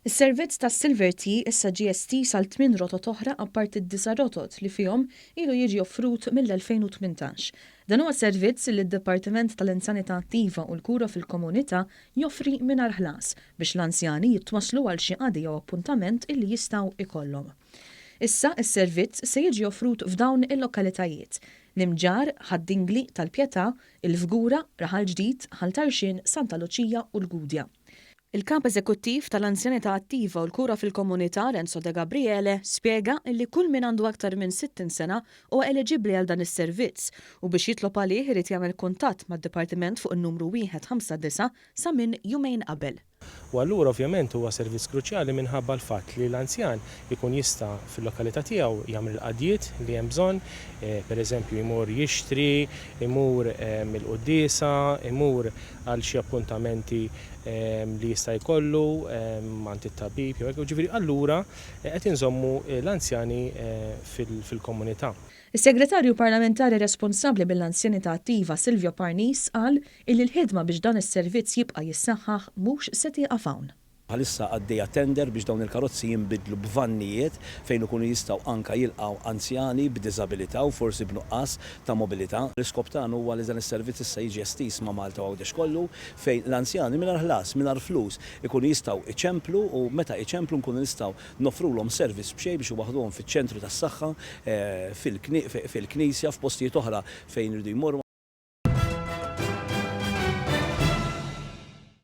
Is-servizz tas-Silver T issa ġie estiż għal tmien rotot oħra apparti d-disa' rotot li fihom ilu jiġi offrut mill-2018. Dan huwa servizz li d-Dipartiment tal-Anzjanità Attiva u l-Kura fil-Komunità joffri mingħajr ħlas biex l-anzjani jitwasslu għal xi qadi jew appuntament illi jistgħu jkollhom. Issa s-servizz se jiġi offrut f'dawn il-lokalitajiet, l-Imġarr, Ħad-Dingli, Tal-Pietà, il-Fgura, Raħal Ġdid, Ħal Tarxien, Santa Luċija u l-Gudja. Il-Kap Eżekuttiv tal-Anzjanità Attiva u l-Kura fil-Komunità Renzo De Gabriele spjega illi kull min għandu aktar minn 60 sena huwa eliġibbli għal dan is-servizz u biex jitlob għalih irid jagħmel kuntatt mad-Dipartiment fuq in-numru 159 sa minn jumejn qabel. U allura ovvjament huwa servizz kruċjali minħabba l-fatt li l-anzjan ikun jista' fil-lokalità tiegħu jagħmel il-qadjiet li hemm bżonn, pereżempju jmur jixtri, imur il-quddiesa, imur għal xi appuntamenti li jista' jkollu għand it-tabib jew hekk, jiġifieri allura qed inżommu l-anzjani fil-komunità. Is-Segretarju Parlamentari responsabbli mill-Anzjanità Attiva Silvio Parnis qal illi l-ħidma biex dan is-servizz jibqa' jissaħħaħ mhux se tieqaf hawn. Bħalissa għaddejja tender biex dawn il-karozzi jinbidlu b'vannijiet fejn ikunu jistgħu anke jilqgħu anzjani b'diżabilità u forsi b'nuqqas ta' mobilità. L-iskop tagħna huwa li dan is-servizz issa jiġi estiż ma' Malta u Għawdex kollu fejn l-anzjani mingħajr ħlas, mingħajr flus, ikunu jistgħu iċemplu u meta iċemplu nkunu nistgħu noffrulhom servizz b'xejn biex iwaħħduhom fiċ-ċentru tas-saħħa, fil-knisja, f'postijiet oħra fejn iridu jmorru.